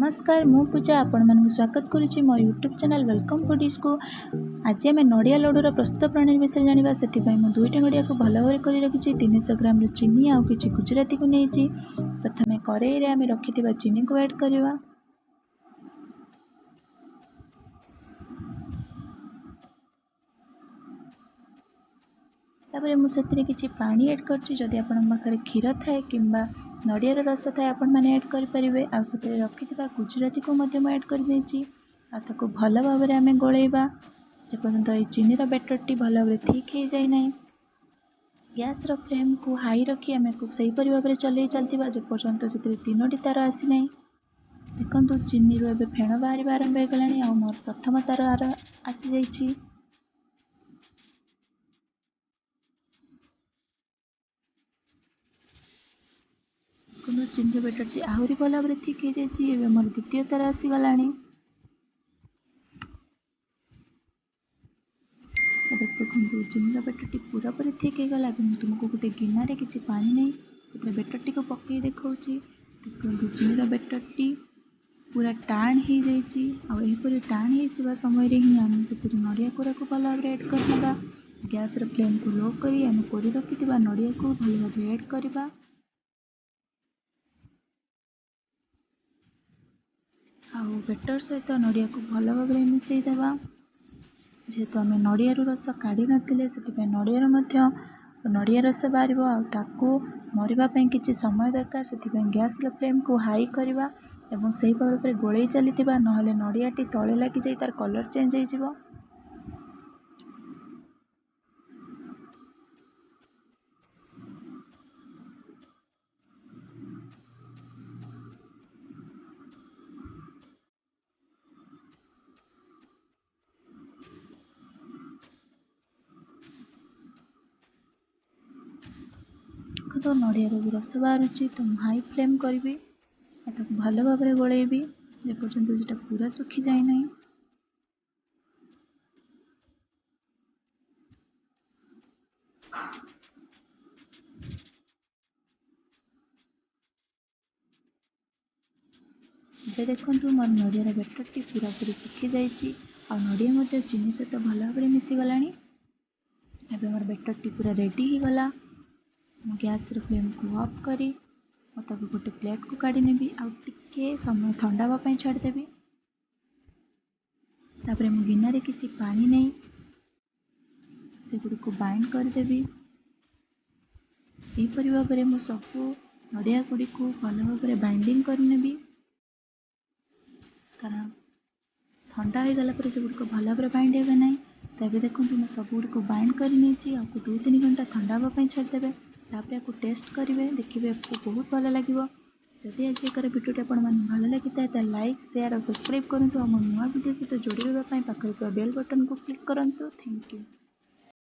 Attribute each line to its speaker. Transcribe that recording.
Speaker 1: ନମସ୍କାର, ମୁଁ ପୂଜା ଆପଣମାନଙ୍କୁ ସ୍ୱାଗତ କରୁଛି ମୋ ୟୁଟ୍ୟୁବ୍ ଚ୍ୟାନେଲ୍ welcome ଫୁଡ଼ିଜ୍କୁ। ଆଜି ଆମେ ନଡ଼ିଆ ଲଡ଼ୁର ପ୍ରସ୍ତୁତ ପ୍ରଣାଳୀ ବିଷୟରେ ଜାଣିବା। ସେଥିପାଇଁ ମୁଁ ଦୁଇଟି ନଡ଼ିଆକୁ ଭଲ ଭାବରେ କରି ରଖିଛି, 300 ଗ୍ରାମର ଚିନି ଆଉ କିଛି ଗୁଜୁରାତିକୁ ନେଇଛି। ପ୍ରଥମେ କରେଇରେ ଆମେ ରଖିଥିବା ଚିନିକୁ ଆଡ଼୍ କରିବା। ତାପରେ ମୁଁ ସେଥିରେ କିଛି ପାଣି ଆଡ଼୍ କରିଛି। ଯଦି ଆପଣଙ୍କ ପାଖରେ କ୍ଷୀର ଥାଏ କିମ୍ବା ନଡ଼ିଆର ରସ ଥାଏ, ଆପଣମାନେ ଆଡ଼୍ କରିପାରିବେ। ଆଉ ସେଥିରେ ରଖିଥିବା ଗୁଜୁରାତିକୁ ମଧ୍ୟ ମୁଁ ଆଡ଼୍ କରିଦେଇଛି। ଆଉ ତାକୁ ଭଲ ଭାବରେ ଆମେ ଗୋଳେଇବା ଯେପର୍ଯ୍ୟନ୍ତ ଏଇ ଚିନିର ବ୍ୟାଟର୍ଟି ଭଲ ଭାବରେ ଥିକ୍ ହେଇଯାଇନାହିଁ। ଗ୍ୟାସ୍ର ଫ୍ଲେମ୍କୁ ହାଇ ରଖି ଆମେ ସେହିପରି ଭାବରେ ଚଲେଇ ଚାଲିଥିବା ଯେପର୍ଯ୍ୟନ୍ତ ସେଥିରେ ତିନୋଟି ତାର ଆସିନାହିଁ। ଦେଖନ୍ତୁ, ଚିନିରୁ ଏବେ ଫେଣ ବାହାରିବା ଆରମ୍ଭ ହେଇଗଲାଣି ଆଉ ମୋର ପ୍ରଥମ ତାର ଆସିଯାଇଛି। ଦେଖନ୍ତୁ, ଚିନିର ବେଟର୍ଟି ଆହୁରି ଭଲ ଭାବରେ ଥିକ୍ ହେଇଯାଇଛି। ଏବେ ମୋର ଦ୍ୱିତୀୟ ତାର ଆସିଗଲାଣି। ଏବେ ଦେଖନ୍ତୁ, ଚିନିର ବେଟର୍ଟି ପୁରାପୁରି ଥିକ୍ ହେଇଗଲା। ଏବେ ମୁଁ ତୁମକୁ ଗୋଟେ ଗିନାରେ କିଛି ପାଣି ନେଇ ସେଥିରେ ବେଟର୍ଟିକୁ ପକାଇ ଦେଖାଉଛି। ଦେଖନ୍ତୁ, ଚିନିର ବେଟର୍ଟି ପୁରା ଟାଣ ହେଇଯାଇଛି। ଆଉ ଏହିପରି ଟାଣ ହେଇଯିବା ସମୟରେ ହିଁ ଆମେ ସେଥିରେ ନଡ଼ିଆ କୋରାକୁ ଭଲ ଭାବରେ ଆଡ଼୍ କରିନେବା। ଗ୍ୟାସ୍ର ଫ୍ଲେମ୍କୁ ଲୋ କରି ଆମେ କୋରି ରଖିଥିବା ନଡ଼ିଆକୁ ଭଲ ଭାବରେ ଆଡ଼୍ କରିବା। ଆଉ ବେଟର୍ ସହିତ ନଡ଼ିଆକୁ ଭଲ ଭାବରେ ମିଶାଇ ଦେବା। ଯେହେତୁ ଆମେ ନଡ଼ିଆରୁ ରସ କାଢ଼ି ନଥିଲେ, ସେଥିପାଇଁ ନଡ଼ିଆରୁ ମଧ୍ୟ ନଡ଼ିଆ ରସ ବାହାରିବ ଆଉ ତାକୁ ମରିବା ପାଇଁ କିଛି ସମୟ ଦରକାର। ସେଥିପାଇଁ ଗ୍ୟାସ୍ର ଫ୍ଲେମ୍କୁ ହାଇ କରିବା ଏବଂ ସେହି ଭାବରେ ଗୋଳେଇ ଚାଲିଥିବା, ନହେଲେ ନଡ଼ିଆଟି ତଳେ ଲାଗିଯାଇ ତାର କଲର୍ ଚେଞ୍ଜ ହେଇଯିବ। ଦେଖନ୍ତୁ, ନଡ଼ିଆରୁ ବି ରସ ବାହାରୁଛି। ତ ମୁଁ ହାଇ ଫ୍ଲେମ୍ କରିବି ଆଉ ତାକୁ ଭଲ ଭାବରେ ଗୋଳେଇବି ଯେପର୍ଯ୍ୟନ୍ତ ସେଟା ପୁରା ଶୁଖି ଯାଇନାହିଁ। ଏବେ ଦେଖନ୍ତୁ, ମୋର ନଡ଼ିଆର ବେଟର୍ଟି ପୁରାପୁରି ଶୁଖିଯାଇଛି ଆଉ ନଡ଼ିଆ ମଧ୍ୟ ଚିନି ସହିତ ଭଲ ଭାବରେ ମିଶିଗଲାଣି। ଏବେ ମୋର ବେଟର୍ଟି ପୁରା ରେଡ଼ି ହେଇଗଲା। ମୁଁ ଗ୍ୟାସ୍ର ଫ୍ଲେମ୍କୁ ଅଫ୍ କରି ମୁଁ ତାକୁ ଗୋଟେ ପ୍ଲେଟ୍କୁ କାଢ଼ି ନେବି ଆଉ ଟିକେ ସମୟ ଥଣ୍ଡା ହେବା ପାଇଁ ଛାଡ଼ିଦେବି। ତାପରେ ମୁଁ ଗିନାରେ କିଛି ପାଣି ନେଇ ସେଗୁଡ଼ିକୁ ବାଇଣ୍ଡ କରିଦେବି। ଏହିପରି ଭାବରେ ମୁଁ ସବୁ ନଡ଼ିଆ ଗୁଡ଼ିକୁ ଭଲ ଭାବରେ ବାଇଣ୍ଡିଂ କରିନେବି, କାରଣ ଥଣ୍ଡା ହୋଇଗଲା ପରେ ସେଗୁଡ଼ିକ ଭଲ ଭାବରେ ବାଇଣ୍ଡ ହେବେ ନାହିଁ। ତ ଏବେ ଦେଖନ୍ତୁ, ମୁଁ ସବୁଗୁଡ଼ିକୁ ବାଇଣ୍ଡ କରିନେଇଛି। ଆଉ 2-3 ଘଣ୍ଟା ଥଣ୍ଡା ହେବା ପାଇଁ ଛାଡ଼ିଦେବେ। ତାପରେ ଆକୁ ଟେଷ୍ଟ କରିବେ, ଦେଖିବେ ବହୁତ ଭଲ ଲାଗିବ। ଯଦି ଆଜିକାର ଭିଡ଼ିଓଟି ଆପଣମାନଙ୍କୁ ଭଲ ଲାଗିଥାଏ, ତାହେଲେ ଲାଇକ୍, ସେୟାର ଆଉ ସବସ୍କ୍ରାଇବ୍ କରନ୍ତୁ। ଆଉ ମୋ ନୂଆ ଭିଡ଼ିଓ ସହିତ ଯୋଡ଼ି ରହିବା ପାଇଁ ପାଖରେ ଥିବା ବେଲ୍ ବଟନ୍କୁ କ୍ଲିକ୍ କରନ୍ତୁ। Thank you.